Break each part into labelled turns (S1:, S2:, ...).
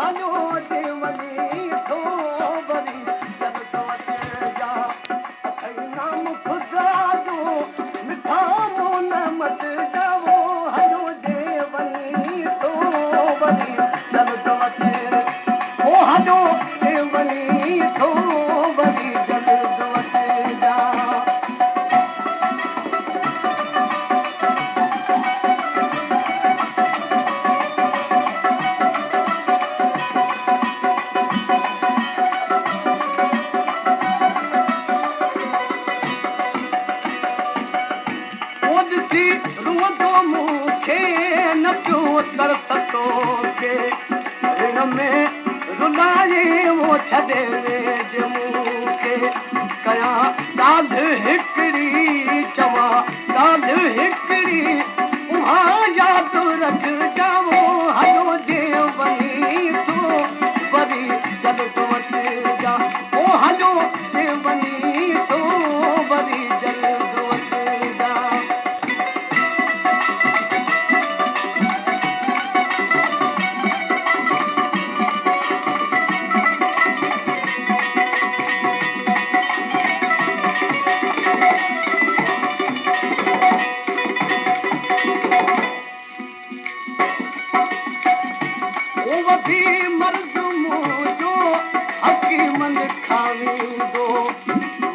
S1: هليو جي وڃي ٿو وري جلد اچجان. اٿئي نام خدا جو مٺا مون نه مٽجان او هليو جي وڃي ٿو وري جلد اچ او هليو جي وڃي ٿو وري جلد اچجان. او ڏسي روئندو مون کي نه پيو ترس توکي رڻ ۾ رلائي او ڇڏي ويج مون کي ڪيان ڳالهه هڪڙي چوان ڳالهه هڪڙي اها ياد رکجان او هليو جي وڃي ٿو وري جلد اچجان او هليو جي وڃي ٿو وري جلد اچجان. او وڌي مرض منهنجو حڪيمن کان ويندو،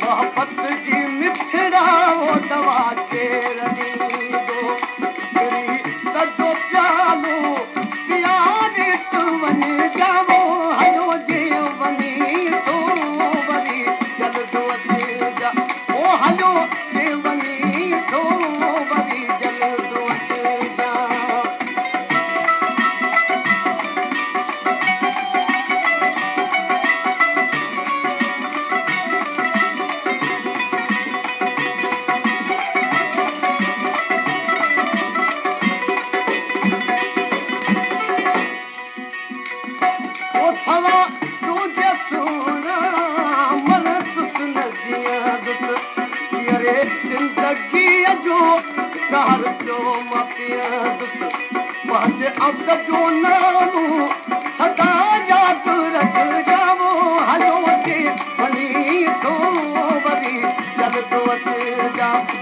S1: محبت جي مٺڙا او دوا ڪير ڏيندو، پريت جو پيالو پياري تون وڃجان او هليو جي وڃي ٿو وري جلد اچجان او هليو جي وڃي ٿو وري جلد اچجان. او سوا تنهنجي سهڻا مرندس نه جيئندس جيئري زندگيء جو زهر پيو مان پيئندس پنهنجي عبد جو نام سدا ياد رکجان هليو جي وڃي ٿو وري جلد اچجان.